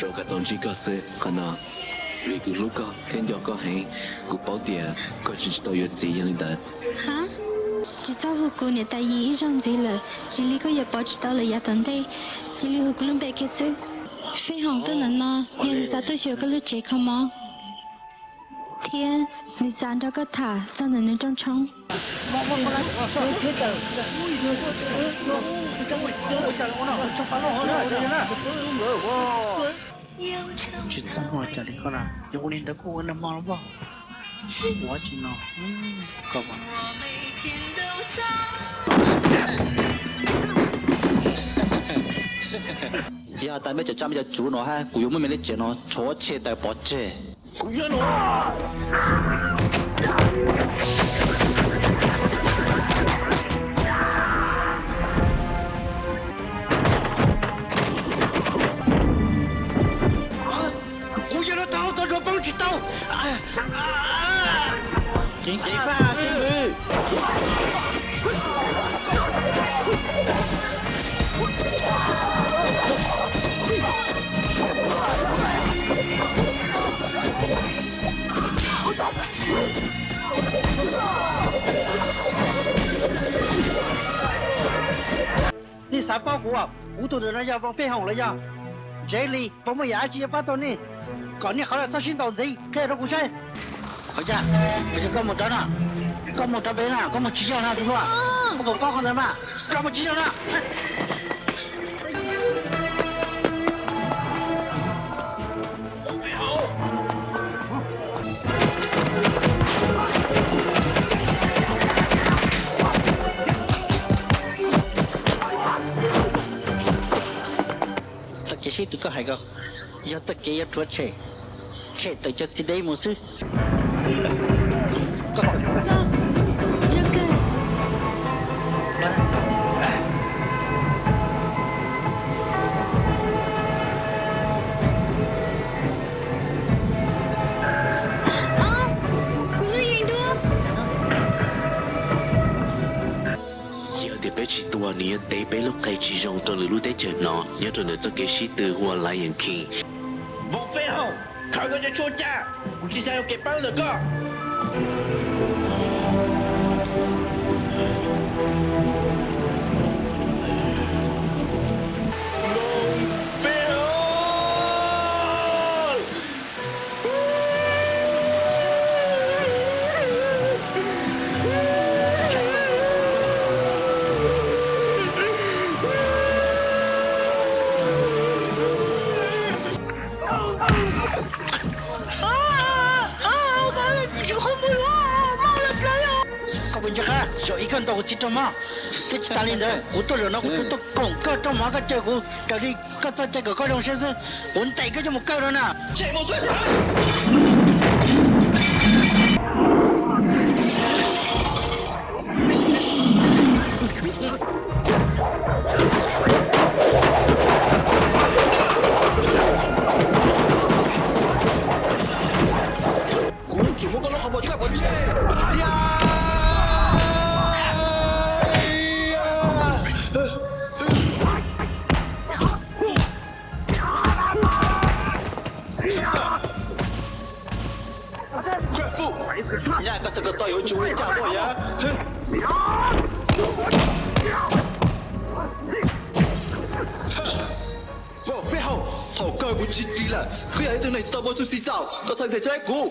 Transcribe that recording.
Rau qhov tau ntsib koj xwb qhov no, vim kuv hlub koj thiab nco koj heev, kuv paub tias koj tseem tsis tau yuav txiv yog li ntawd. Ha, tsis txhob hu kuv niam tais Yis ib zaug ntxiv lawm, tsis li koj yuav pov tsis tau lawm yav tom ntej. Cia li hu kuv lub npe kiag xwb. Fej Hoom tuaj ntawm no yog nws xav tuaj xyuas koj lub tsev kho mob, thiab nws xav nrog koj tham txog ntawm nws rooj tshoob. Tsis txaj muag cas li koj na, yog ua li ntawd koj ua nag hmo los mas. Ua tsis no, koj mas. Yog tas mej cov tsab mej cov cuv no hab, kuv yuav muab mej lub tsev no rhuav tshem tawm pov tseg. Kuv nyob no. Kuv yog no tau tau rua poob tsis tau. Ceev faj xib hwb. Nej xav paub kuv, kuv tus ntawm no yog Voos Fej Hoom los yog? Ntsev li puas muaj yam dab tsi yuav pab tau nej, kom nej qhov no txhob sib ntaus ntxiv, qhia rau kuv saib. Ua cas, ua cas koj mus rov no, koj mus rov pem na, koj mus tsis yog na tus hluas, koj puas paub qhov ntawd mas, koj mus tsis yog na. Txoj kev sib tw koj hais ko, yog txoj kev yuav rhuav tshem, tshem tawm cov txiv dev mus xwb. Yog tias peb tsis tua, nws yuav tev peb lub qe tsis zoo rau lwm lub teb chaws no nyob rau ntawm txoj kev sib tw hu ua Lion King. Voos Fej Hoom, khaws koj cov tshuaj caj, kuv tsis xav yuav kev pab ntawm koj. Koj puas nco qab zaum ib koj ntaus kuv txiv raug mob? Thiab tsis tas li ntawd, kuv tuaj zaum no kuv tsuas tuaj koom koj raug mob, koj caw kuv raws li koj txoj cai kom koj zoo siab xwb, kuv ntes koj coj mus kaw no na. Kuv yuav tsum muab koj lub qhov muag tshaj pov tseg. Nyaj koj txhais ko taw yuav tsum ua li cas muaj yam. Voos Fej Hoom, thaum kawg kuv tsis dim lawm, koj yog ib tug neeg tsis tau muaj txuj ci txaus, koj txhob nthe tshab kuv.